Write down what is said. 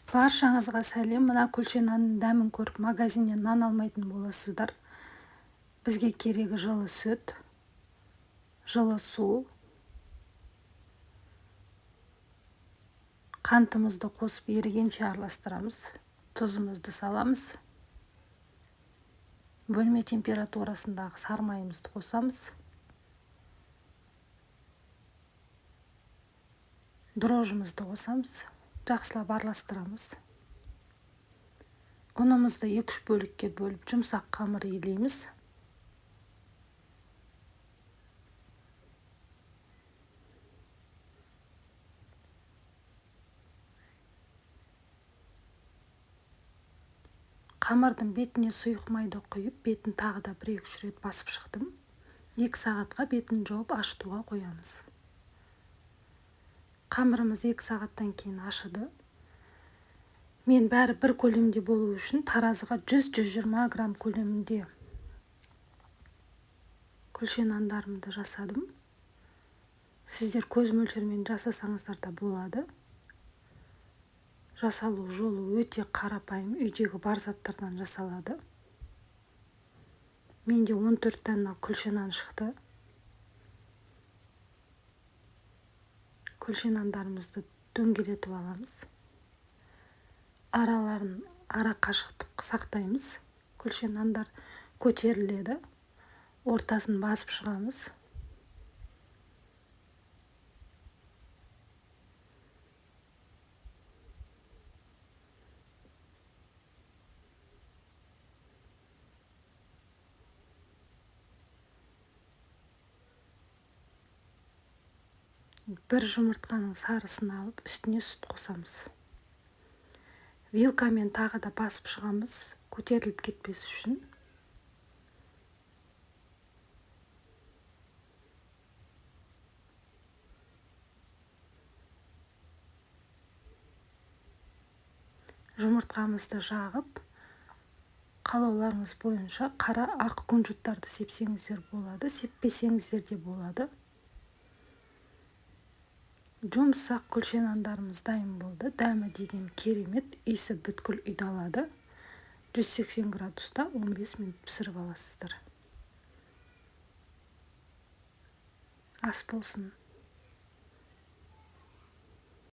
Баршаңызға сәлем. Мына күлше нанның дәмін көріп, магазиннен нан алмайтын боласыздар. Бізге керегі жылы сүт, жылы су, қантымызды қосып ерігенше араластырамыз, тұзымызды саламыз, бөлме температурасындағы сары майымызды қосамыз, дрожжымызды қосамыз, жақсылап араластырамыз. Ұнымызды 2-3 бөлікке бөліп, жұмсақ қамыр илейміз. Қамырдың бетіне сұйық майды құйып, бетін тағы да 1-2-3 рет басып шықтым. 2 сағатқа бетін жауып ашытуға қоямыз. Қамырымыз 2 сағаттан кейін ашыды. Мен бәрі бір көлемде болу үшін таразыға 100-120 грамм көлемінде күлше нандарымды жасадым. Сіздер көз мөлшерімен жасасаңыздар да болады. Жасалу жолы өте қарапайым, үйдегі бар заттардан жасалады. Менде 14 дана күлше нан шықты. Күлше нандарымызды дөңгелетіп аламыз. Араларын ара қашықтық сақтаймыз. Күлше нандар көтеріледі. Ортасын басып шығамыз. Бір жұмыртқаның сарысын алып, үстіне сүт қосамыз. Вилкамен тағы да басып шығамыз, көтеріліп кетпес үшін. Жұмыртқамызды жағып, қалауларыңыз бойынша қара ақ күнжіттарды сепсеңіздер болады, сеппесеңіздер де болады. Жұмсақ күлше нандарымыз дайын болды. Дәмі деген керемет, иісі бүткіл үйді алады. 180 градуста 15 минут пісіріп аласыздар. Ас болсын.